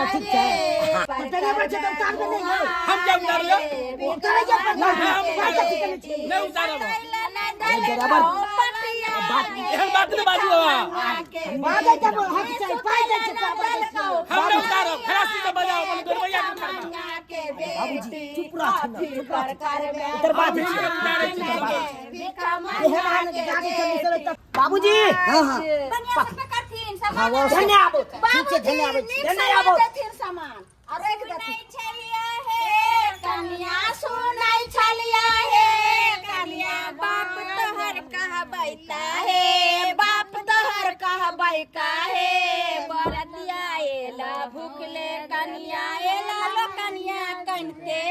सब ठीक छै? तो ड्राइवर छै तऽ उतारबे नहि यौ। हम क्या उतारबै? उतारै जे अपन नहीं, हम पाइ कथी केने छियै? नहीं उतारब। अरे ड्राइवर, बात एहन बात नहि बाजू बाबा। बाजै के हक छै, पाइ दै छै तऽ बाजै छियै। हम नहीं उतारब, खलासी से बजाओ अपन गोरबैया के उतारब। बाबूजी, चुप रह ना, चुप रह, उतरबा दै छियै। उतारै छी। एहन अहाँ गाड़ी चली चलै तऽ बाबूजी। हाँ हाँ। बढ़िया से पकड़थिन सामान। हाँ, धन्यवाद, ठीक छै, धन्यवाद, धन्यवाद। देथिन सामान आ रख देथिन। छलिया हे कनिया, सुनै छलिया हे कनिया, बाप तोहर कहबै हे, बाप तोहर कहबै काहे, बरतिया एला भूखले कनिया, एला लो कनिया कनते,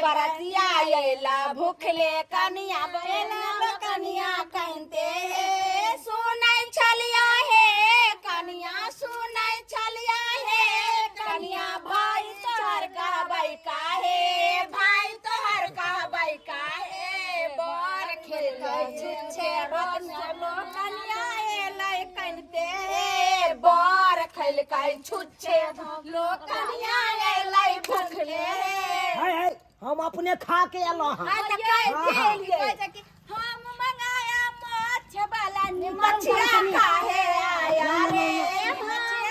बरतिया एला भूखले कनिया, एला लो कनिया कनते। सुनै छलिया हे कनिया, सुनै छलिया हे कनिया, भाई तोहर कहबै काहे, भाई तोहर कहबै काहे, बर खेलकै छुच्छे लो कनिया एलै कनिते, बर खेलकै छुच्छे लो कनिया एलै भुखले। है है, हम अपने खा के एलहुँ हँ। हाँ, तऽ कहि देलियै। हम मंगाया माछ वाला, मछिया काहे आया रे? हम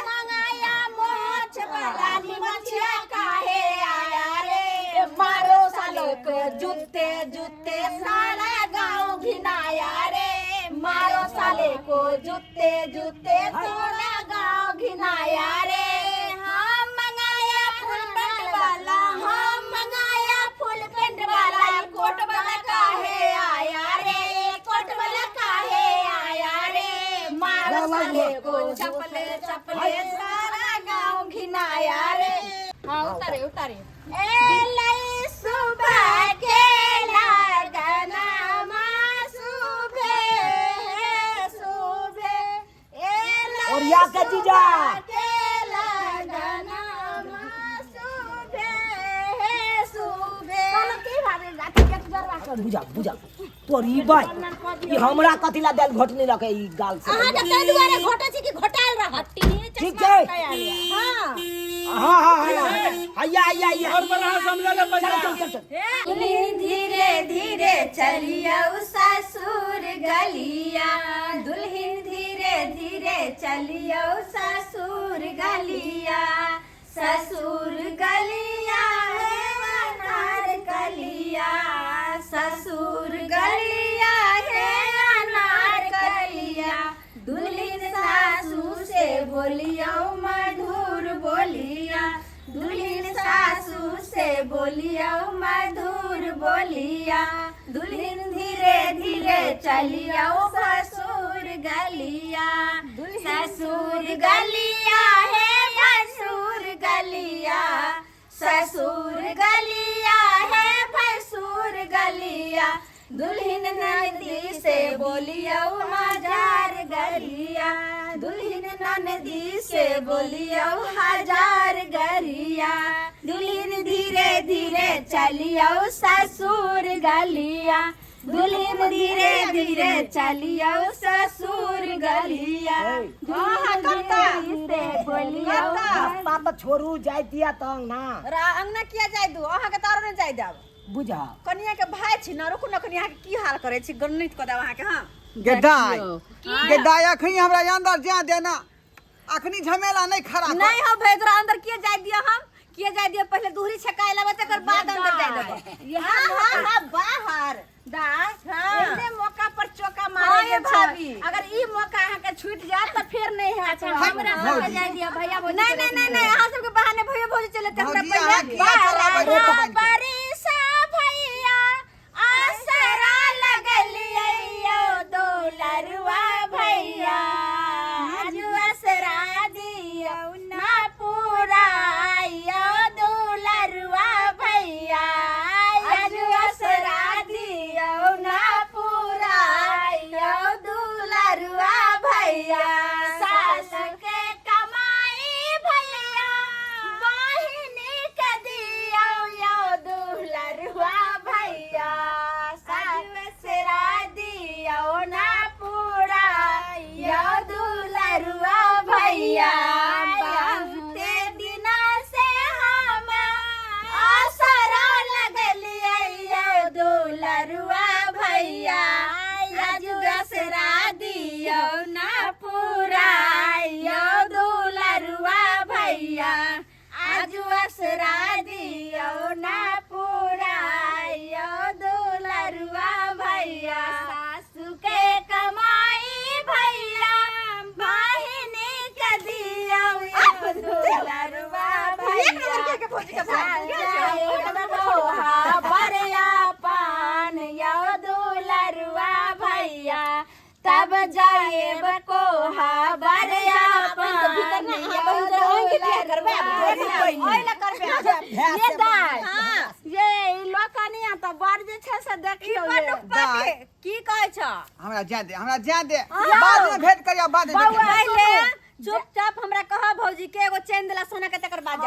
मंगाया माछ वाला, मछिया काहे आया रे? मारो सालो के जूते जूते सारा गांव घिनाया रे, मारो साले को जूते जूते सारा गांव घिनाया रे। हम मंगाया फुल पेंट वाला, हम मंगाया फुल पेंट वाला, कोट वाला काहे आया रे? कोट वाला काहे आया रे? मारो साले को चपले चपले सारा गांव घिनाया रे। हाँ, उतारे उतारे। ए लई सुबह के लगना सुबह सुबह, ए लई और या के जीजा। सुबह के लगना सुबह सुबह। की भाभी राति के जरवा? बुझा बुझा तोर ई बात, ई हमरा कथी ला देल घोटने लके ई गाल से? अहाँ के ताहि दुआरे घोटै छी कि घोटायल रहत। ठीक छै। हाँ। हाँ हाँ हाँ, हैया हैया हैया। और पर अहाँ समझल चल पैसा चल चल चल। दुल्हन धीरे धीरे चलियौ ससुर गलिया, दुल्हन धीरे धीरे चलियौ ससुर गलिया, ससुर गलिया हे अनार कलिया, ससुर गलिया हे अनार कलिया। दुल्हन सासू से बोलियौ मधुर बोलिया, दुल्हन सासू से बोलियौ मधुर बोलिया, दुल्हन धीरे धीरे चलियौ ससुर गलिया, ससुर गलिया हे भसुर गलिया, ससुर गलिया हे भसुर गलिया। दुल्हन नदी से बोलियौ हजार गरिया, दुल्हन नदी से बोलियौ हजार गरिया, दुल्हन धीरे धीरे चलियौ ससुर गलिया, दुल्हन धीरे धीरे चलियौ ससुर गलिया, दुल्हन धीरे से बोलियौ। रास्ता तऽ छोड़ू, जाय दिया तंग ना। अंगना किया जाय दू? अहाँके तऽ आरो नहि जाय देब। बुझा कनिया के भाई छी न, रुकू न कनि, अहाँके की हाल करै छी, गणित कऽ देब अहाँके। हाँ गेदाय गेदाय, अखनी हमरा अंदर जा देना, अखनी झमेला नहीं खड़ा कर। नहीं हो भाई, तोरा अंदर किया जाय दिया? हम किया जाय दिया? पहले दूरी छकाय लेबै, तकर बाद अंदर जाय देबै। हाँ हाँ हाँ, बाहर दाय। हाँ। एहने मौका पर चौका हाँ, मारे ये के छै। भाभी। अगर ई मौका अहाँ के छूट जात तऽ फेर नहीं हैत। हमरा हमरा जाय दिया भैया भौजी। नहीं नहीं नहीं नहीं, अहाँ सबके बहाने भैया भौजी चले ते हमरा भौजी, पहिले अहाँ किया चलाबै छी बारह बनि के? बरिसा भैया आसरा लगलियै दुलरुआ भैया, आजू असरा दियौ ना पुराइयो दुलरुआ भैया, आजू असरा दियौ ना पुराइयो दुलरुआ भैया। सास के कमाई भैया बहिनी के दियौ यौ। दुलरुआ भैया आज दसरा दियो ना पुराइयो दुलरुआ भैया आज असरा दियो ना पुराइयो दुलरुआ भैया सासू के कमाई भैया बहिनी के दियो दुलरुआ भैया बरिया पान यो दुलरुआ भैया तब जाएब कोहा बरिया पान यो दुलरुआ भैया। ये दाय ये ई लोकनिया तऽ बड़ जे छै से देखियौ ये। दाय की कहै छ हमरा जाय दे, हमरा जाय दे, बाद में भेंट करिया, बाद में भेंट बौआ करिया। पहिले चुपचाप हमरा कह भौजी के एगो चेन देला सोना के तकर बाद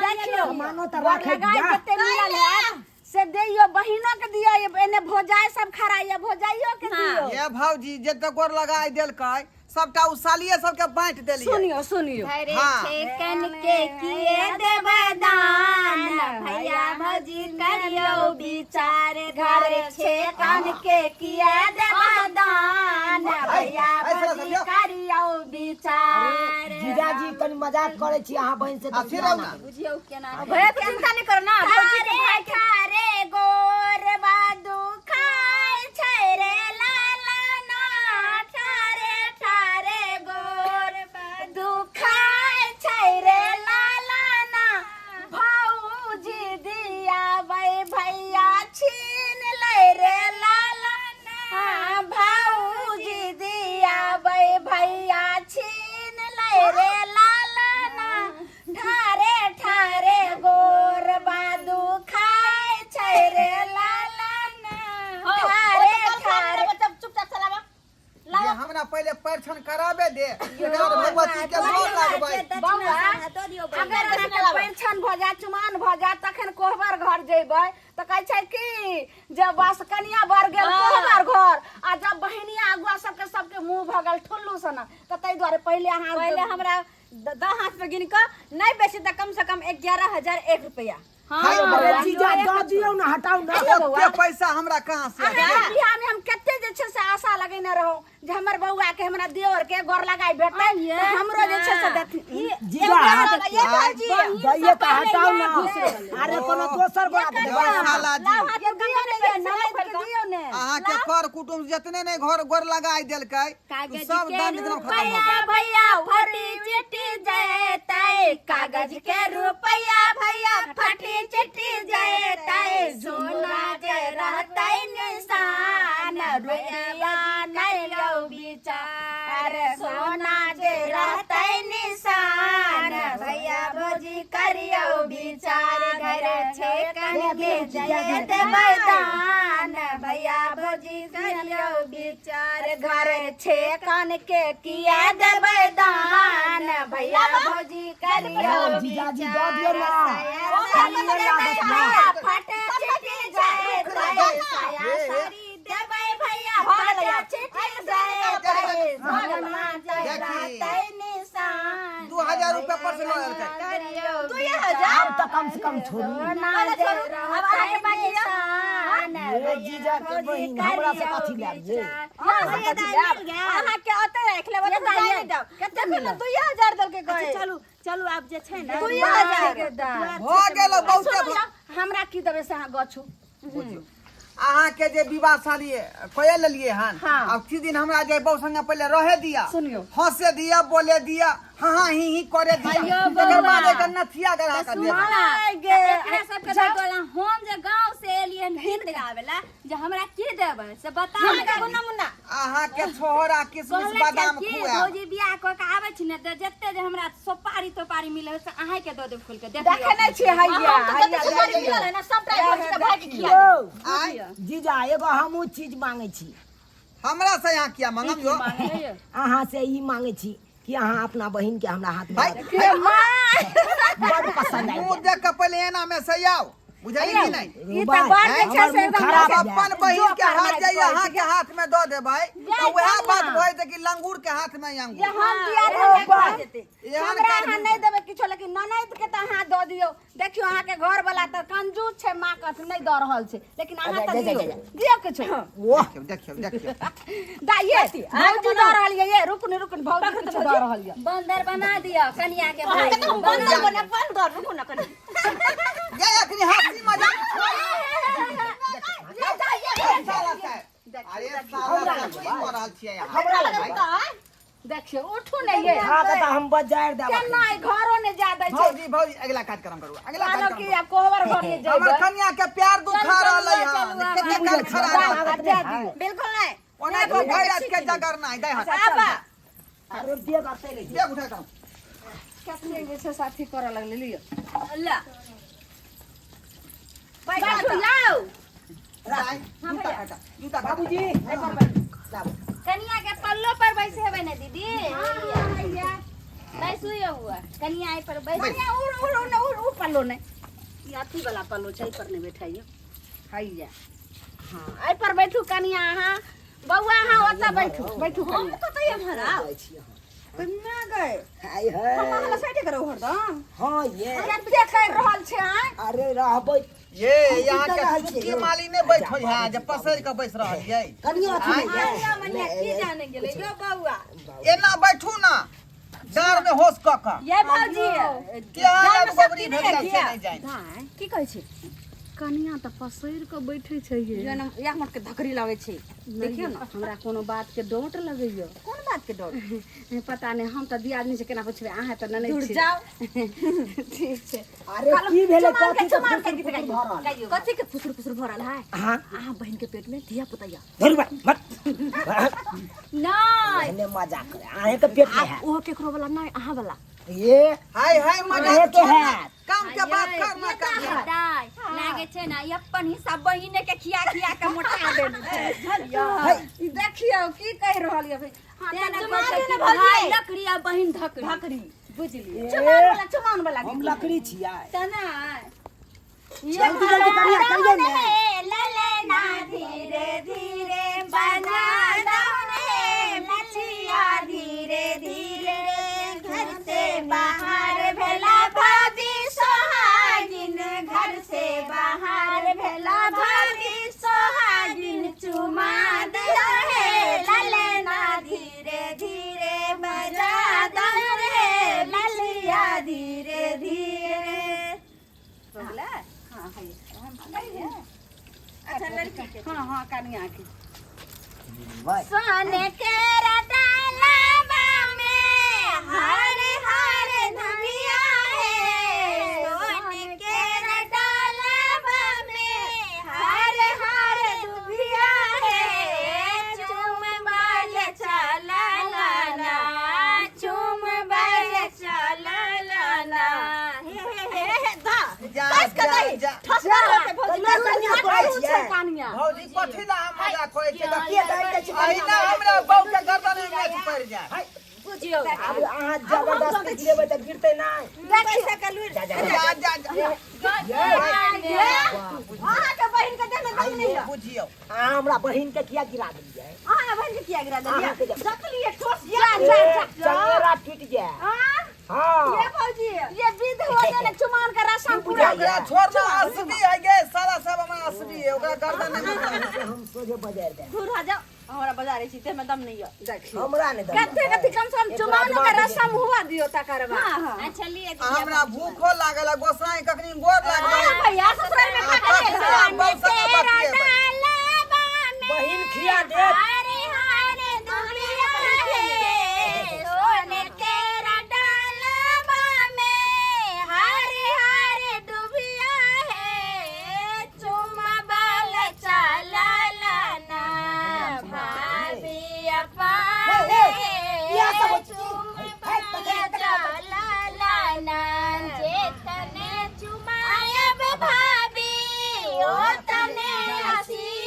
जाय देखियौ मानो तऽ गोर राखै लगाय जा। कते मिलल हैत से दियौ बहिनो के दियौ एने भौजाई सब खड़ा ये भौजाइयो के दियौ। ये भौजी जते गोर लगाय देलकै सबटा उ सालिये सबके बांटि देलियै। सुनियो सुनियो अरे हाँ। छेकन के किए देबै दान भैया भौजी करियौ विचार घर छेकन के किए देबै दान भैया भौजी करियौ विचार। जीजाजी कनि मजाक करै छी अहाँ बहिन से आ फिर आउ ना। बुझियौ केना भैया के चिंता नहि करू ना भौजी के भाई के रे गोर बादू खाय छै रे लाला ना ठारे ठारे गोर बादू खाय छै रे लाला ना भौजी दिया बै भैया छीन लै रे लाला ना भौजी दिया बै भैया छीन लै रे लाला ना ठारे ठारे गोर बादू खाय छै रे लाला ना ठारे ठारे। चुपचाप चलावा ये हमरा पहिले परिछन कराबे दे, तकर बाद भगवती के गोर लागबै। बौआ अगर अहाँके परिछन भऽ जायत चुमान भऽ जायत तखन कोहबर घर जेबै तऽ कहै छै कि जे बस कनिया बर गेल कोहबर घर आ जब बहिनिया अगुआ सबके सबके मुँह भऽ गेल ठुल्लू सनक तऽ ताहि दुआरे पहिले अहाँ पहिले हमरा दह हाथ पे गिन कऽ नहीं बेसी तऽ कम से कम 11,001 रुपया। हाय, अरे जीजा दऽ दियौ ना, हटाउ ना। ओते पैसा हमरा कहाँ से आएत? अहाँके बियाह में हम कते जे छै से आशा लगेने रहौ जे हमर बौआ के हमरा देवर के गोर लगाई भेटतै तऽ हमरो जे छै से देथिन। जीजा ये भौजी दैये तऽ हटाउ ना, अरे कोनो दोसर गोरा के देबै। यौ साला जी, लाउ हाथ ये दियौ ने, ये ननैद के दियौ ने। अहाँके कर कुटुम्ब जितने ने घर गोर लगाई देलकै कागज सब के दान एकदम खत्म हो रुपया गेल। भैया फटी चिट्ठी जैतै कागज के रुपया भैया फटी चिट्ठी जैतै सोना जे रहतै निशान रुपया करियौ विचार सोना जे रहतै निशान भैया भौजी करियौ विचार घर छेकन के जयत मैदान भैया भौजी करियौ विचार घर छेकन के किया देबै दान भैया भौजी करियौ जीजाजी दऽ दियौ ना। भैया फटे चिटी जयतै साया साड़ी देबै भैया फटे चिटी जयतै सोना जे रहतै निशान 2000 रुपया पर से लऽ लेलकै। करियौ 2000 आब तऽ कम से कम छोड़ू। सोना जे रहतै निशान ये जीजा के बहिन हमरा से कथी लायब जे? अहाँके ओतऽ राखि लेब ओतऽ जाय नहि देब। देखियौ ने 2000 देलकै गए। चलू चलू आब जे छै ने 2000 भऽ गेल बहुते। सुनू ने, हमरा की देबै से अहाँ गछू। बुझियौ अहाँके जे विवाह शादी कए लेलियै हन, हाँ। आब किछु दिन हमरा जे बहु संगे पहिले रहे दिया, सुनियौ। हंसे दिया, बोले दिया, हाँ हाँ ही ही करे दिया, तकर बाद एक नथिया गढ़ा के देब। आइ गे एकरा सबके तऽ कहला हम जे गांव से एलियै गीत गावेला जे हमरा की देबै से बताउ। हमरा गुन्ना मुन्ना अहाँके छोहरा किशमिश कहले बादाम कि खुआएब। भौजी बियाह कऽ के आबै छी ने तऽ जते जे हमरा सोपारी तोपारी मिले से अहीं के दऽ देब खोलि के। देखै नहि छियै हैया हैया सुपारी मिलल है ना सबटा भौजी के भाई के खिया यौ आइ जीजा एगो हमहूँ चीज मांगै छी। हमरा से यहाँ किया मांगम यो? अहाँ से ई मांगै छी कि अहाँ अपना बहिन के हमरा हाथ में भाई दऽ दियौ। बड़ पसंद आबि मुँह गेल। देख के पहिले एना में से आउ। बुझलियै कि नहि? ई तऽ बड़ जे छै से एकदम खराब आब अपन बहिन के हाथ जाइए अहाँ के हाथ में दऽ देबै तऽ वएह बात भऽ जेतै कि लंगूर के हाथ में जे अंगूर। हम दिया रहे भऽ जेतै। एहन हमरा काज अहाँ नहि देबै किछो, लेकिन ननैद के तऽ अहाँ दऽ दियौ। देखियौ अहाँके घर वाला तऽ कंजूस छै, माँ कथ नहि दऽ रहल छै, लेकिन अहाँ तऽ जा, जा, दियौ। जा, दियौ किछो। वाह। देखियौ देखियौ देखियौ। दा ये भौजी दऽ रहल ये, ये रुक ने रुक ने, भौजी किछो दऽ रहल ये। बंदर बना दिअ कनिया के भाई। बंदर बना, बंदर, रुकू ने कनि। ये अखनी हंसी मजाक साला साहब, अरे साला साहब, की कऽ रहल छियै अहाँ? हमरा लगबै। देखियौ उठू ने ये। खा के तऽ हम बजार देब। केना ई घरो ने जा दै छै। भौजी भौजी, अगिला कार्यक्रम करू, अगिला कहलहुँ कार्यक्रम कि करू। आब कोहबर घर ने हमर जेबै। कनिया के प्यार दुखा रहल है। कते काल खड़ा रहल। आब जा दियौ। बिल्कुल नहीं। ओना तो भरि रात के जगरना है। दै हाथ। आबा। अरे देब आते रही। देख उठा कर। कखने जे छै साथी करऽ लगलै लिअ। ला बैठू लाउ। दाइ, जूता हटा, जूता हटा। बाबूजी कनिया के पल्लो पर बैसे हेबै ने दीदी? बैसू यौ हुआ कनिया एहि पर बैस। कनिया उड़ उड़ उड़ उड़ उड़ पल्लो नहि, ई अथी वाला पल्लो छै, एहि पर नहि बैठाइयो। हैया हाँ, एहि पर बैठू कनिया। अहाँ बौआ अहाँ ओतऽ बैठू, बैठू हम कनिया। कतऽ एम्हर आउ? जाइ छी अहाँ। ना गए। हाय हाय। हम अहाँ साइड करू हरदम। हाँ ये। कते कर रहल छै आँय? अरे रहबै। ये यहाँ की के कर रहल छियै सुक्की यौ? माली नहि बैठो यहाँ जे पसरि के बैस रहल छियै। कनियो अथी नहि मनिया ये। मनिया की जाने गेलै यो बौआ। एना बैठू ना डाँर में होश कऽ कऽ। ये भौजी केहन डाँरमे गोबरी शक्ति नहि भेटल है से किया? नहि जानि। की कहै छै कनिया तऽ पसरि कऽ बैठै छै ये। यो न या हमर के धकरी लागै छै। देखियौ ने, हमरा कोनो बात के डोट लगैया। कोन बात के डर? पता नहि, हम तऽ दियादनी से केना पुछबै, अहाँ तऽ ननैद दूर छी। जाओ। ठीक छै। अरे की भेलै? चुमान के कथी के चुमान के फुसुर गीत फुसुर गाइयो। भऽ रहल? गाइयो। कथी के फुसुर फुसुर भरल है? हाँ। अहाँ बहिन के पेट में धिया पुता या। धरू बा मत। नहीं। एहने मजाक करे अहें के पेट में है। ओहो केकरो वाला नहीं, अहाँ वाला। ये हाय हाय अहें मजाक के है। काम के बात कर ना, काम के। दाय लागे छै ना ई अपन हिस्सा बहिने के खिया खिया के मोटा देने छै। ई देखियौ की कहि रहल ये भाई। हाँ, तें तेना ने कहै कहै छै छै कि कि भाई भाई लकड़ी आ बहिन धकड़ी। धकड़ी बुझलियै। चुमान वाला, चुमान वाला हम गीत। लकड़ी छियै। तना जल्दी जल्दी करिया करियो ने। ललना धीरे धीरे बना दो रे मछिया धीरे धीरे, घर से बाहर भेला भाभी सोहागिन, घर से बाहर भेला भाभी सोहागिन, चुमा दे हे ललना धीरे धीरे बजा दो रे मछिया धीरे धीरे। अच्छा लड़की के। हाँ हाँ कनिया के। सोने के रटालाबा में हरे हरे धनिया है, सोने के रटालाबा में हरे हरे दुभिया है, चुम बाज चला लाना, चुम बाज चला लाना। हे हे हे हे दा जा कस के जा दही। जा। ठस कर होते भौजी। कनिया कनिया कहै छियै। कनिया भौजी कथी ला हम मजाक करै छियै? के दाइ दै छै? अहिना हमरा बहू के गर्दन में मेच पड़ि जाय। बुझियौ। आब अहाँ जबरदस्ती गिरेबै तऽ गिरतै नहि। देखियौ। जा जा जा जा जा। अहाँ के बहिन के देह में दम नहीं है। बुझियौ। अहाँ हमरा बहिन के किया गिरा देलियै? अहाँ बहिन के किया गिरा देलियै? अहाँ के जब- देखलियै ठोस जा जा जा। चंगेरा टूटि जाय। हाँ हाँ ये भौजी ये विध हो जाए चुमान का रसम पूरा। ओकरा छोड़ ना, असबी है गे साला सब हमरा असबी है, ओकरा गर्दन में हम सोझे बजार देब। दूर हो जाओ, हमरा बजा रही छी ते में दम नहीं है। देखियौ हमरा नहि दम। कते कते कम से कम चुमान का रसम हुआ दियो तकर बाद। अच्छा लिए हमरा भूखो लागल है, गोसाई कखनी गोर लागल। हाँ भैया ससुराल में खा के कखनी हम बहू संगे बतियेबै। बहिन खिया देत। हरे हरे दुनिया है, सोने के रडालबा में हरे हरे डुबिया है, चुमा बाल चला लाना भाभी अपने, चुम बाल चला लाना, जेतने चुमायब भाभी ओतने आशीष।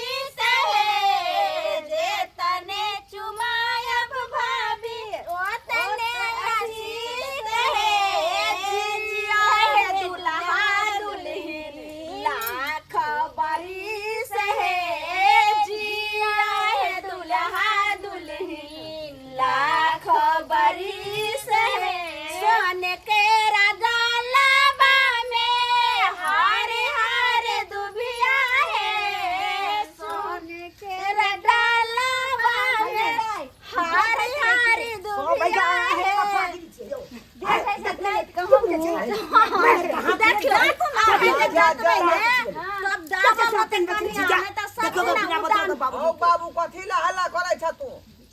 पहिले तब दाबा मत कनिया जीजा नहीं त सब देखो दिना बिना उदान मतलब बाबू ओ बाबू कथी ला हल्ला करै छ तू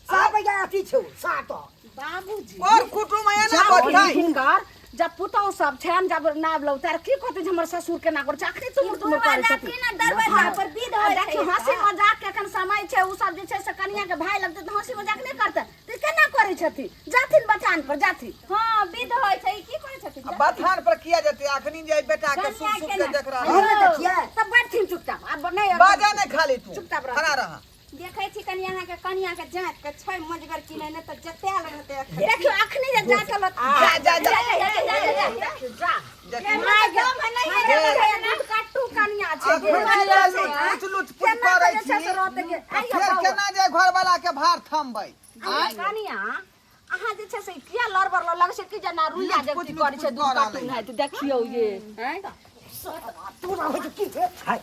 साहब या अथी छौ सात बाबूजी और कुटुम है ना जब बैठै हिनकर जब पुतहु सब छनि जब नाव लौतार की कहते जे हमर ससुर केना करै छै अखनी तुमुर तुमुर करै छथिन जाथिन आ दरवाजा पर विध होइ छै। देखियौ हंसी मजाक के एखन समय छै उ सब जे छै से कनिया के भाय लगतै तऽ हंसी मजाक नहि करतै तऽ केना करै छथिन जाथिन बथान पर जाथिन हँ विध होइ छै ई की करै छथिन आ बथान पर किया जेतै अखनी जे बेटा के सुख सुख के देख रहल हम नहि देखियै तब बैठथिन चुपचाप आब नहि बाजा नहि खाली तू चुपचाप रह। खड़ा रह देखै छी कनि अहाँके कनिया के जाँत के छै मजगर कि नहि नहि तऽ जतेल रहतै एखन। देखियौ अखनी जे जाँचल जा जा जा जा देखी। माय गे, दूध कट्टू कनिया छै अखनी जे लुच लुच पुच केना करै के जे छै छी से रहतै के? आइयो फेर बाबू। केना जे घर वाला के भार थमबै कनिया अहाँ जे छै से किया लड़बड़ लगै छै कि जेना रुइया लुच पुच जगती करै छै लुच दूध पुच कट्टू कऽ नहि तऽ देखियौ ये हैं तू ना होइ छै की छै हाय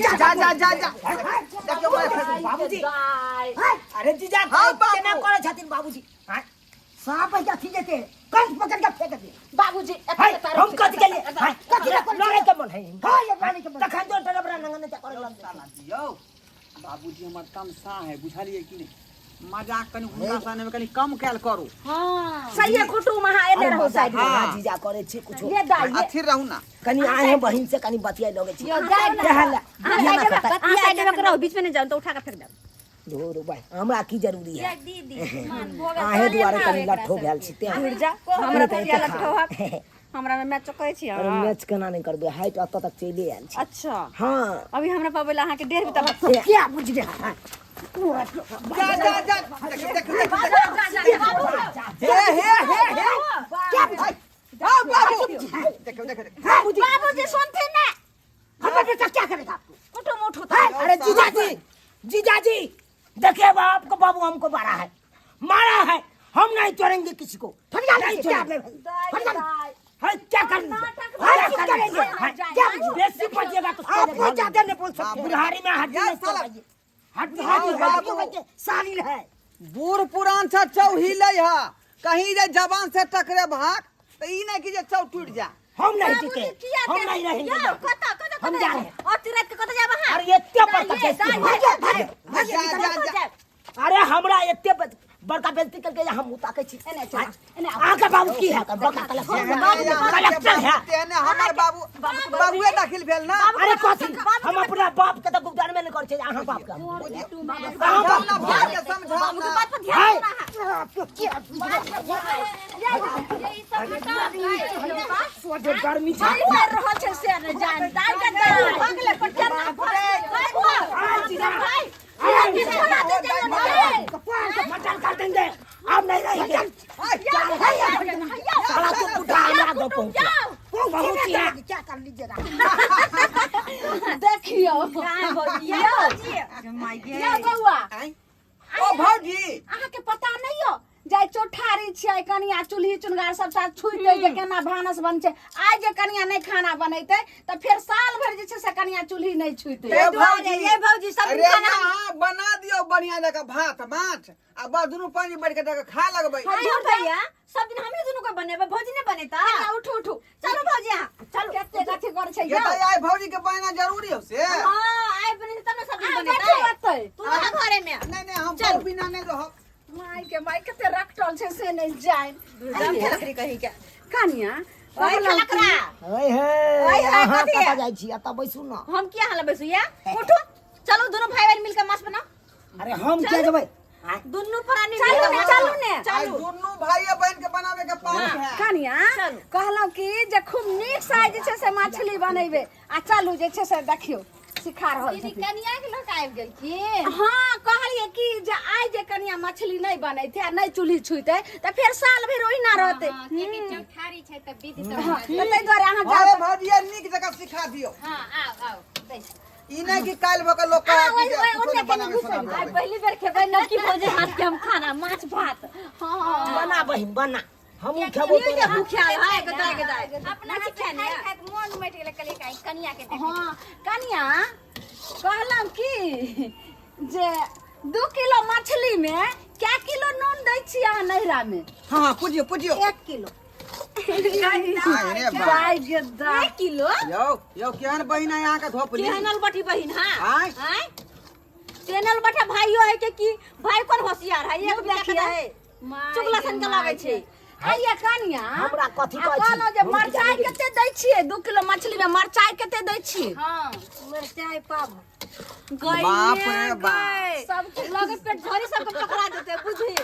जा जा जा जा देखियौ मैं फेर बाबूजी दाइ अरे जीजा हाँ, बाबू। केना करै छथिन बाबूजी हाँ साहब या अथी जेते कंठ पकड़ के फेंक दे बाबूजी एतऽ हाय तार हम कथि के लिए हाय कथी ला करै लड़ै के मन है हां ये लड़ै के मन तखन जो डरबरा नंगने चा करै लगतै साला दियौ बाबूजी हमर तमसा है बुझलियै कि नहि मजाक कनि हुनका सामने कनि कम कयल करू सही है कुटुम अहाँ एने रहू साइड में हाँ जीजा करै छी कुछो ये दाइ ये अथिर रहू ना कनि आहे बहिन से कनि बतियाइ लगै छी यौ, जाय ना। देहल अहाँ साइड में अहाँ साइड में रहू बीच में नहीं जाओ तो उठा के फेंक देब धोरो भाई हमरा की जरूरी है दीदी मान भोग आहे दुआरे कनि लट्ठो भेल छी तें उड़ जा हमरा तो किया लट्ठो हक हमरा में मैच कहै छी अरे मैच केना नहि करबै हाइट एतऽ तक चलि आयल छै अच्छा हाँ अभी हमरा पाबैला अहाँ के 1.5 बीता क्या बुझ गया जा जा जा देख देख देख हे हे हे हे क्या बुझ हाँ बाबू देखो देखो देखो बाबूजी सुनथिन ना हमर बेटा क्या करेगा आपको कुटुम उठू अरे जीजाजी जीजाजी देखिए आपको बाबू हमको मारा है मारा है हम नहीं छोड़ेंगे किसी को फरियाद नहीं क्या छोड़ेंगे फरियाद है क्या करेंगे हाँ, क्या क्या करेंगे करेंगे? हाँ, क्या बेसी पचिएगा तो आपको ज्यादा नहीं बोल सकते बुढ़ारी में हड्डी यार नहीं साला। चबाइए हड्डी हाँ, हड्डी बाबू। हड्डी सालिल है बूढ़ पुरान से चौ हिलै है कहीं जे जवान से टकरे भाग तो ई नहीं कि जे चौ टूट जा हम नहीं जीते हम नहीं रहेंगे यौ कत कत हम जा रहे हैं। अति रात के कत जाब अहाँ अरे एते बड़का बेइज्जती भागो भागो जा जा जा अरे हमरा एते बड़का बेइज्जती करके हम उताकै छी एने चला, एने आओ। अहाँके बाबू की है बड़का कलेक्टर कलेक्टर है तेने हमर बाबू बाबूए दाखिल भेल ना अरे कथी हम अपना बाप के तऽ गुदान में नहीं करै छै अहाँ बाप के हम अहाँ समझाओ बाप ना भाई के समझाओ बाबू के ना बात पर ध्यान हाय दो ना आपको क्या जे गर्मी छै की कर रहल छै से नहि जान दाइ के दाइ भगले पर केना आय जीजा आय मटन कर देंगे आप नहीं रहेंगे साला तू बुढ़ा हमरा दो पहुंच पहुंच है क्या कर लीजिएगा देखियौ यौ बौआ ओ भौजी अहाँके पता नहि यौ जाय चौठारी छियै कनिया चूल्ही चुनगार सबटा छुइते जे केना भानस बन छै आइ जे कनिया नहि खाना बनेतै तऽ फेर साल भरि जे छै से कनिया चूल्ही नहि छुइते ए भौजी ये भौजी सब अरे खाना अहाँ बना दियौ बढ़िया जकाँ भात माछ आ बस दुनू पानी बैठ के जकाँ खा लगबै आयो भैया सब दिन हमरे दुनू के बनेबै भौजी नहि बनेता कनिया उठू उठू चलू भौजी अहाँ चलू कते कथी करै छै ये यौ तऽ आइ भौजी के बनेना जरूरी हो से हां आइ बनेतै तब ने सब दिन आइ बनेतै बैठू ओतै तू रह घरे में नहीं नहीं हम बहु बिना नहीं रहब माय के माय कते रखटल छै से नहि जान जाम लकड़ी कही के कनिया ओए लकड़ा ओए हे ओए हे, अहाँ कथी है? कतऽ जाइ छी एतऽ बैसू ना हम किया हला बैसू या उठू चलू दोनों भाई बहन मिलकर माछ बनाओ अरे हम किया जेबै आँय? दुनू प्राणी चलू ने चलू ने आइ दुनू भाई बहन के बनावे के पानी है कनिया कहलहुँ कि जे खूब नीक से आइ जे छै से मछली बनेबै आ चलू जे छै से देखियौ सिखा रहल दीदी छथिन कनिया के लोक आबि गेलखिन हाँ कहलियै कि जे आइ जे कनिया मछली नहि बनेतै आ नहि चूल्ही छुइतै तऽ फेर साल भरि ओहिना रहतै हाँ, कियाकि चौठारी छै तऽ विध तऽ हाँ, होबे। तऽ ताहि दुआरे अहाँ अरे जाउ भौजी ये नीक जकाँ सिखा दियौ हाँ आउ आउ बैस ई नहीं कि काल्हि भऽ के लोक कहत कि जे ओहि- कुछो ओहि नहि बनावे सोनावे आइ पहिली बेर खेबै नवकी भौजी हाथ के हम खाना माछ भात हाँ बना बहिन बना हमहूँ खेबो ये तोरे जे भूख्याल है गदाय गदाय अपना हाथ खाइत खाइत मोन उमटि गेलै कहलियै कि आइ कनिया के देखै हाँ कनिया कहलहुँ कि जे 2 किलो मछली में क्या किलो नून दै छी अहाँ नैहरा में हाँ हाँ पूजियो पूजियो 1 किलो अरे बा गाय गेदा 1 किलो यौ यौ केहन बहिन है अहाँ के धोपली केहनल बठी बहिन हां आँय? आँय? केहनल बठा भाइयो है के की भाई कोन होशियार है एक बिया के है चुगला सन के लागै छै आइए कनिया हमरा कथी आ कहै छी? कहलहुँ जे हम मरचाइ कते दै छियै 2 किलो मछली में मरचाइ कते दै छियै हाँ मिरचाई पाव बाप रे बाप सब लगे पेट झरी सबके पकड़ा देते बुझी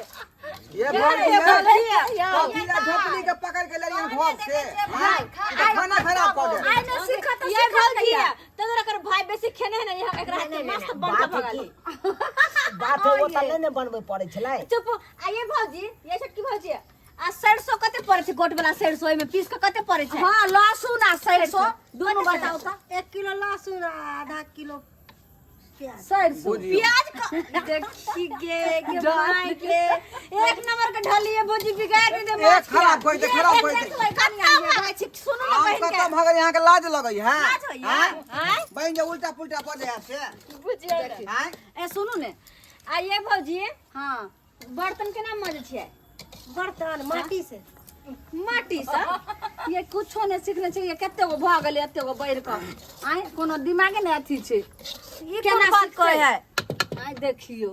ये भौजी ये ये भौजी, कथी ला धोपली के पकड़ के लेलियन घर से हाँ? ई तऽ खाना खराब कऽ दे आइ न सीखत ये भौजी तोरा कर भाई बेसी खेने है ना यहाँ एकरा हाथ के मस्त बन के बात है भगल की बात है वो तऽ नहि ने बनबै पड़ै छलै चुप आ ये भौजी ये छोटकी भौजी आ सरसों कते पड़ै छै गोट वाला सरसों एमे पीस के कते पड़ै छै हाँ लहसुन आ सरसों दुनू बताउ तऽ 1 किलो लहसुन आ आधा किलो प्याज सरसों बुझियौ प्याज देखी गे के भाई के एक नंबर के ढलिए भौजी बिगाड़ दे ए खराब कोई दे खराब कोई दे कत्ता भागै छी सुनू ना आम बहिन के कतऽ भऽ गेल अहाँके लाज लगै है लाज होइया? आँय? बहिन जे उल्टा पुल्टा बजै है से बुझियौ ने। आँय ए सुनू ने आ ये भौजी हाँ बर्तन केना मजै छियै बर्तन माटी से माटी से ये कुछो नहि सीखने छै ये कते गो भऽ गेलै एते गो बढ़ि कऽ आँय कोनो दिमागे नहि अथी छै ई केना कोन बात सिखतै? कहै है आँय देखियौ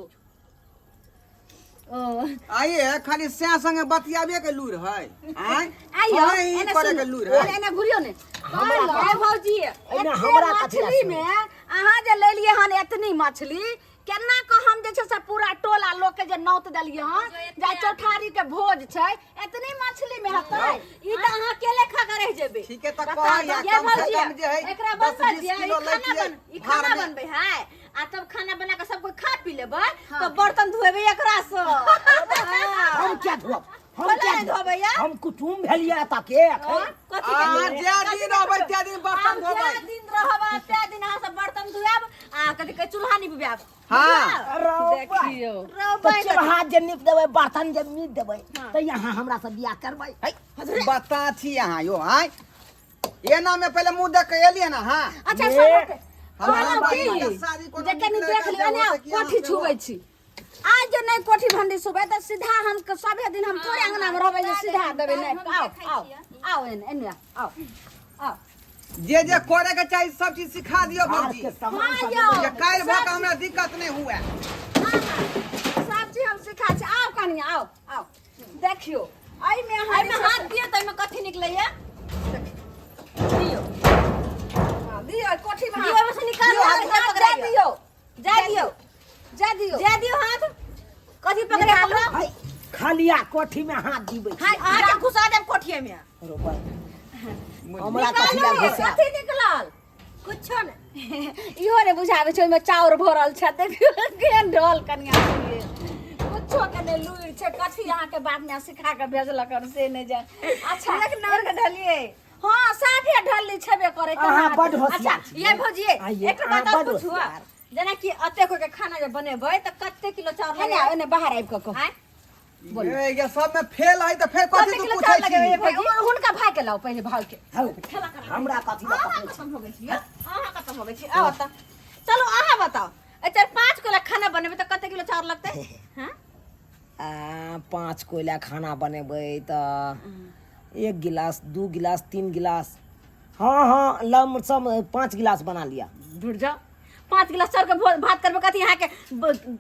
ओ आइए खाली सैं संगे बतियाबे के लूर है आँय आइयो हँ, ई एने करे के सुनू, लूर है एने एने घुरियौ ने ए भौजी एहिमे एते हमरा कथी मछली में अहाँ जे लेलियै हन एतनी मछली केना कऽ हम जे छै से पूरा टोला लोक के जे नौत देलियै हन जे चौठारी के भोज छै एतनी मछली में हेतै ई तऽ अहाँ अकेले खा के रहि जेबै ठीके तऽ बता कहैया ये कम से भौजी कम जे है एकरा 10 बनबै 20 छियै ई किलो खाना लैतियै बन ई खाना भार में। बनबै है आ तब खाना बना के सब कोई खा पी लेबै तऽ बर्तन धोएबै एकरा से हम क्या धोब हम बोला क्या ने धोबै या? हम कुटुम भेलियै एतऽ के एखन कथी अहाँ जे दिन रहबै ते दिन बर्तन हम धोबै जे दिन रहबै ते दिन अहाँ सब बर्तन धोएब आ कथी कहै चूल्हा निपबाएब हाँ देखियौ तऽ चूल्हा जे नीप देबै बर्तन जे मीप देबै तऽ यहाँ हमरा से बियाह करबै है बता छी अहाँ यो आँय एना में पहले मुंह देख के एलियै ना हाँ अच्छा ये- सब होतै। हमरा कहलहुँ बहिन की के शादी कोनो जे कनी नीक देख लड़का लियौ से ने हो सकी अहाँ कोठी से छुबै छी आज जे नहि कोठी भंडी सुबै तऽ सीधा हम सभे दिन हम थोड़े अंगना में रहबै जे सीधा देबै नहि आओ आओ आओ एने एने आओ आओ जे जे करे के चाही सब चीज सिखा दियो घर भौजी के सामान हाँ सब यौ। जे काल्हि भऽ के हमरा दिक्कत नहि हुए हाँ, हाँ, सब चीज हम सिखा छी आओ कनिया आओ आओ देखियौ एहिमे अहाँ एहिमे हाथ दियौ तऽ एहिमे कथी निकलैया दियौ हाँ, दियौ कोठी में दियौ ओहिमे से निकालू दियौ, हाथ हाथ पकड़ाइयो दे दियौ जाय दियौ जा दियौ जाय दियौ हाथ कथी पकड़े पकड़ो है खालिया कोठी में हाथ दिबै हाथ अहाँके घुसा देब कोठिए में रोपै हमरा कथी लए निकालू, घुसा कथी निकलल कुछो नहि इहो ने बुझाबै छै ओहिमे चाउर भरल छै देखियौ केहन ढोल कनिया के कुछो के नहि लुरि छै कथी अहाँके बाप माय सिखा के भेजलक हन से नहि जान अच्छा एक नंबर के ढलिए हाँ साफे ढल्ली छेबे करे अहाँ बड होशियार अच्छा छी ये भौजी आइए, एक अहाँ बात और बड पूछू होशियार। जेना कि एते कोई के खाना जे बनेबै तऽ कते किलो चाउर एने लगेबै एने बाहर आबि कऽ कहू आँय? ए, ये सब में फेल है तऽ फेर कथी कते तू किलो पूछै चाउर लगेबै छी भौजी? हुनका भाई के लाओ पहिले भाई के हौ, हमरा कथी लए अहाँ पकड़ै छी? खत्म हो गेल छी अहाँ खत्म हो गेल छी आओ तऽ चलू अहाँ बताउ ए चार पाँच किलो खाना बनेबै तऽ कते किलो चाउर लगतै हाँ आ, 5 कोयला खाना बनेबै तऽ 1 गिलास 2 गिलास 3 गिलास हाँ हाँ लमसम 5 गिलास बना लिया दूर जाओ 5 गिलास चाउर के भोज भात करबै कथी अहाँके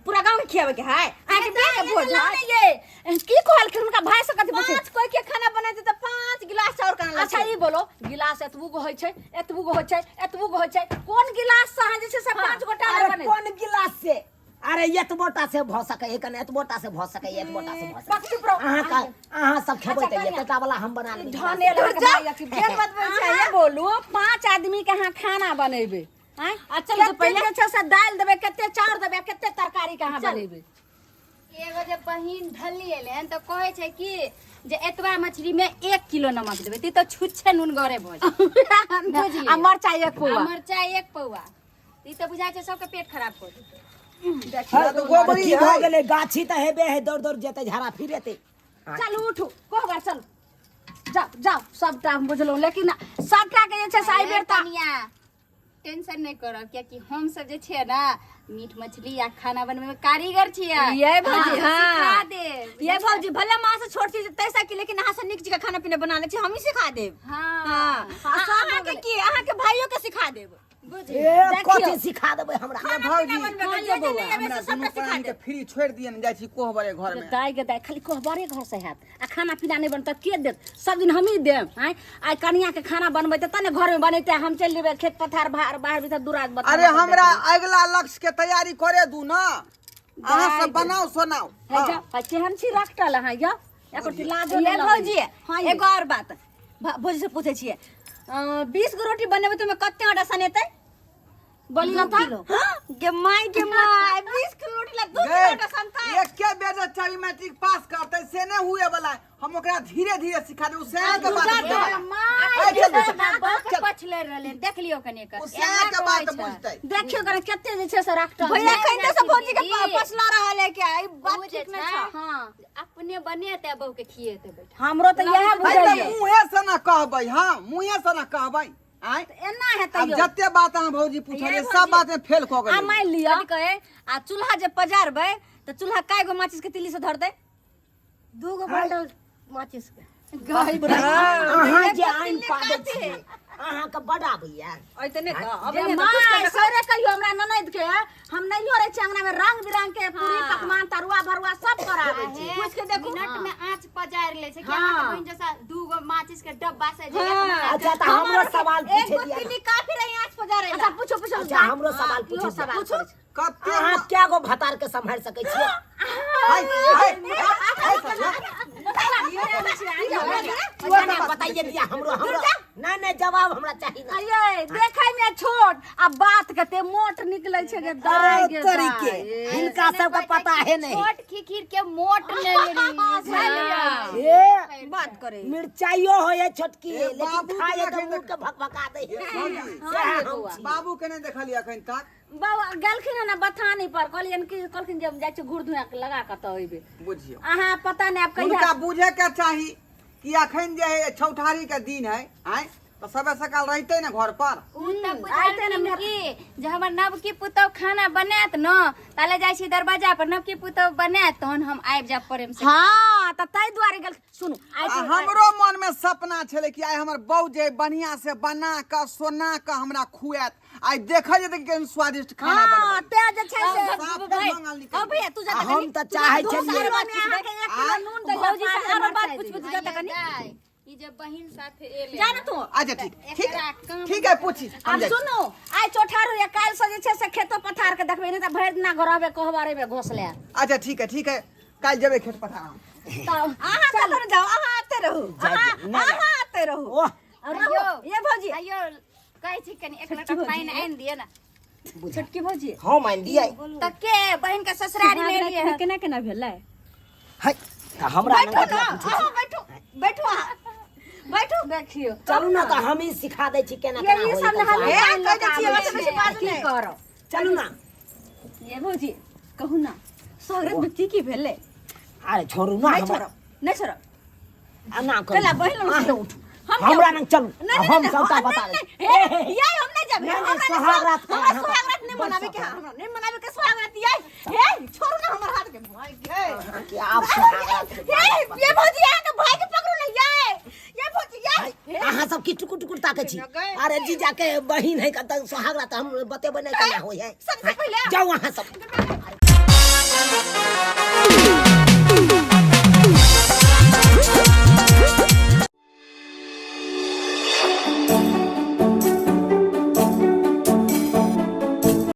पूरा गाँव के खियाबै के है अहाँके बियाह के भोज है ये की कहलखिन हुनका भाई से कथी पूछे 5 कोई के खाना बनेतै तऽ 5 गिलास चाउर केना लगतै? अच्छा ई बोलो गिलास एतबू गो होइ छै एतबू गो होइ छै एतबू गो होइ छै कोन गिलास से अहाँ जे छै से 5 गोटा अरे बने कोन गिलास से अरे एतबोटा से भऽ सकै है कने एतबोटा से भऽ सकै है एतबोटा से भऽ बक सकै चुप रहो अहाँ का अहाँ सब खेबै अच्छा, तऽ कनिया। एतेटा वाला हम बना लेबै धने दूर जाओ, केहन बतबै छै अहाँ बोलू 5 आदमी के अहाँ खाना बनेबै आँय? आ चलू तऽ कते पहिले जे छै से दालि देबै कते चाउर देबै कते तरकारी के अहाँ चल। बनेबै एगो जे बहिन ढल्ली एलै हन तऽ कहै छै कि जे एतबा मछली में 1 किलो नमक देबै तऽ ई तऽ छुच्छे नुनगरे भऽ जेतै बुझलियै। आ मरचाइ एक आ पौआ मरचाइ 1 पौआ ई तऽ बुझाइ छै सबके पेट खराब कऽ देतै तऽ तऽ गोबरी की भऽ है गेलै गाछी तऽ हेबे है दौड़ दौड़ जेतै झाड़ा फिरेतै चलू उठू कोहबर चलू जाओ जाओ सबटा हम बुझलहुँ लेकिन सबटा के जे छै से एहि बेर तऽ कनिया टेंशन नहीं करब, कियाकि हम सब जे छियै ना मीट मछली या खाना बनबै में कारीगर छियै। ये भौजी, हाँ, हाँ। सिखा देब। ये भौजी भले माँ से छोट छी तैसा की, लेकिन अहाँ से नीक जगह खाना पीना बना ले छी, हम ही सिखा देब। हाँ। हाँ, अहाँ के की, अहाँ के भाइयों के सिखा देब। ए कथी सिखा देबै हमरा? ये भौजी, हाँ, जे जे नहि आबै हमरा से सबटा दुनू सिखा प्राणी के देब। फ्री छोड़ि दिअ ने, जाइ छी कोहबरे घर में। दाय के दाय, खाली कोहबरे घर से हैत आ खाना पीना नहीं बनत के देत? सब दिन हमही देब। आँय, आइ कनिया के खाना बनबैते तब ने घर में बनेते, हम चलि जेबै खेत पथार बाहर बाहर भीतर दूराज बता। अरे हमरा अगला लक्ष्य के तैयारी करे दू ना, अहाँ सब बनाओ सोनाओ। है जा, है केहन छी रखटल अहाँ यौ, एको लाजो ये नहि लगै। भौजी, हाँ ये। एगो और बात भौजी से पूछै छियै, 20 गो रोटी बनेबै तऽ ओहिमे कते आटा सनेतै? बोली ना था। हाँ, गे my गे my, 20 kilo रोटी ला 2 किलो आटा सनतै? एके बेर जे चाही मैट्रिक पास करतै से नहि हुए वाला है। हम ओकरा धीरे धीरे सिखा देब, उसाय के बात बुझतै। माय, ए, चल, चल, चल। बहुत पछले रहले, देख लियो कने कर। उसाय के बात बुझतै। देखियो कने कते जे छै से रखटल। भैया कहिते से भौजी के दीदी। पछला रहल है क्या? ई बात ओ जे ठीक नहि छै, छै। हाँ, अपने बनेते बहू के खिएते बैठा। हमरो तऽ इएह है तऽ बुझैये। मुँहे से ना कहबै, हाँ मुँहे से ना कहबै। आँय एना हेतै आब यौ। जते बात अहाँ भौजी पूछलियै सब बात में फेल कऽ आ गेलियै। मान लिअ कथी कहे, आ चूल्हा जे पजारबै तऽ चूल्हा काय गो माचिस के तिल्ली से धरतै? 2 गो बंडल माचिस के। अहाँ जे आनि पाबै छियै अहाँके बड आबैया। ऐते नहि तऽ जे अबै नहि तऽ माय, पूछ के देखो। सौरे कहियो हमरा ननैद के, हम नहियो रहै छी अंगना में, रंग बिरंग के पूरी पकवान तरुआ भरुआ सब कराबै छी। पूछ के देखू। मिनट में आंच पजारि लै छै कि अहाँके बहिन जैसा 2 गो माचिस के डब्बा से जे अच्छा तऽ हमरो सवाल एक पूछे गो दिया। तिल्ली काफी रही आँच पजारे ला। अच्छा पूछो पूछो। अच्छा हमरो सवाल पूछे दिया। पूछो। कते अहाँ क्या गो भतार के सम्हारि सकै छियै? हाय, हाय, हाय, हाय, बताइए दिया हमरो, हमरो नहीं नहीं जवाब हमरा चाहिए ना। अये देखै में छोट आ बात कते मोट निकलै छै गे दाय गे तरीके दाय। हिनका सबके पता है नहीं। छोट खिखिर के मोट नहीं ए बात करे मिर्चाइयो होय है छोटकी, ए, लेकिन बाबू के खाए तो अखन मुंह के भकभका दे है। भौजी, सएह हम छी। बाबू के नहीं देखलियै अखन तक। बाबा गेलखिन हन ना बथानी पर, कहलियन कि कहलखिन जे हम जाइ छी घूर धुआ के लगा के तऽ अइबे। बुझियौ अहाँ पता नहि आब कहिया हुनका बुझे के चाही कि अखन जे है छौठारी के दिन है, आँय तऽ सबे सकाल रहते ने घर पर। उ तऽ बुझलखिन कि जे हमर नवकी पुतहु खाना बनायत न, ताले जाइ छी दरवाजा पर, नवकी पुतहु बनायत तहन हम आबि जायब प्रेम से। हाँ तऽ ताहि दुआरे गेल। सुनू आइ आ हमरो मन में सपना छलै कि आइ हमर बहू जे बढ़िया से बना कऽ सोना कऽ हमरा खुआत, आइ देखल जेतै कि केहन स्वादिष्ट खाना हाँ बनबै। तें जे छै से साफ मंगल निकलि ओ भैया तू जा आ हम तऽ चाहै छलियै। नून दै भौजी से आरो बात पूछ पूछ जा कनी। दाइ, ई जे बहिन साथे एले जा ना तू। अच्छा ठीक ठीक एकरा काम ठीक है पूछी हम आब जाइ छी। सुनू आइ चौठार होइए, काल्हि से जे छै से खेतो पथार के देखबै, नहि तऽ भरि दिना घरबे कोहबरे में घोसले। अच्छा ठीक है ठीक है, काल्हि जेबै खेत पथार हम। तऽ अहाँ कतऽ जाउ, अहाँ आते रहू, जाय दियौ। नहि, अहाँ आते रहू। ओह रहू ये भौजी। आइयो कहै छी कनी एक लोटा पानि आनि दिअ ने। छोटकी भौजी हम आनि दियै। तऽ के बहिन के ससुरारी में एलियै हन? केना केना भेलै? है तऽ हमरा बैठू नंगा ना, पूछै छी। अहाँ बैठू, बैठू अहाँ बैठू। देखियौ चलू ना तऽ हम ही सिखा दै छी केना ये केना ई होय सब है। नहा ए, कहि दै छियै, बच्चा बेसी बाजू की नहि। करब। चलू ना। ये भौजी कहू ना, सोहरत में की की भेलै? अरे छोड़ू ना नहि हमरा। छोड़ब, नहि छोड़ब। एना करू। चला बहिन लग अहाँ चलू। उठू, हम हमरा क्यों? लग चलू। नहीं, नहीं, हम नहीं, सबटा नहीं, बता नहीं, दै नहीं, हे, ये हम नहीं जाबे। नहीं, हमरा नहीं सोहाग रात के हमरा अहाँ सोहाग रात नहीं मनावे के, हमरा नहीं मनावे के सोहाग रात। ये हे छोड़ू ना हमर हाथ के। भाई के कि आब सोहाग रात के हे ये भौजी अहाँ के भाई के पकड़ू ना। ये ये भौजी ये अहाँ सब की टुकुर टुकुर ताकै छी? अरे जीजा के बहिन है कतऽ सोहाग रात हम बतेबै नहि केना होइ है। सबसे पहिले जाउ अहाँ सब।